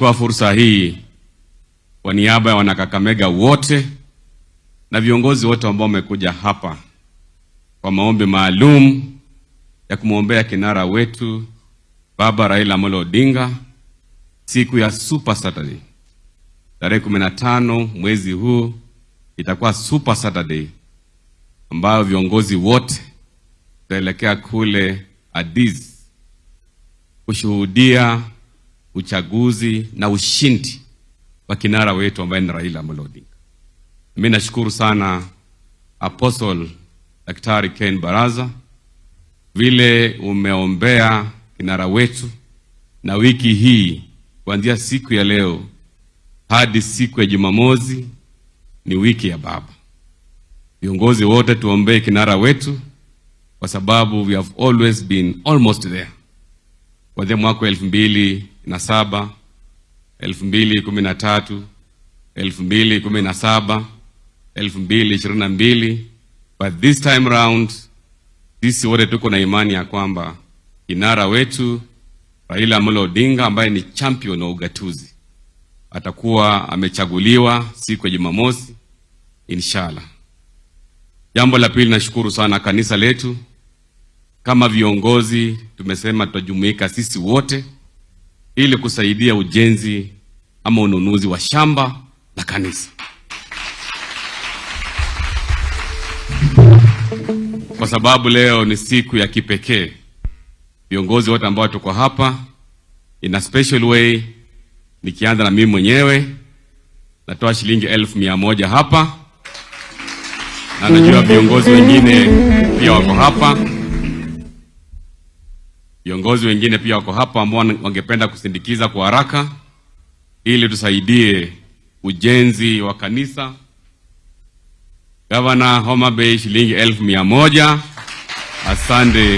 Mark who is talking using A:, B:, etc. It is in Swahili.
A: Nachukua fursa hii kwa niaba ya Wanakakamega wote na viongozi wote ambao wamekuja hapa kwa maombi maalum ya kumwombea kinara wetu Baba Raila Amolo Odinga siku ya Super Saturday tarehe 15 mwezi huu itakuwa Super Saturday ambayo viongozi wote tutaelekea kule Addis kushuhudia uchaguzi na ushindi wa kinara wetu ambaye ni Raila Amolo Odinga. Mimi nashukuru sana Apostle Daktari Ken Baraza vile umeombea kinara wetu, na wiki hii kuanzia siku ya leo hadi siku ya Jumamosi ni wiki ya Baba. Viongozi wote tuombee kinara wetu, kwa sababu we have always been almost there. Kuanzia mwaka wa 2007, 2013, 2017, 2022, but this time round sisi wote tuko na imani ya kwamba kinara wetu Raila Amolo Odinga ambaye ni champion wa ugatuzi atakuwa amechaguliwa siku ya Jumamosi, inshallah. Jambo la pili, nashukuru sana kanisa letu. Kama viongozi tumesema tutajumuika sisi wote ili kusaidia ujenzi ama ununuzi wa shamba la kanisa, kwa sababu leo ni siku ya kipekee. Viongozi wote ambao tuko hapa in a special way, nikianza na mimi mwenyewe natoa shilingi 100,000 hapa, na najua viongozi wengine pia wako hapa, viongozi wengine pia wako hapa ambao wangependa kusindikiza kwa haraka ili tusaidie ujenzi wa kanisa. Gavana Homa Bay shilingi 100,000. Asante.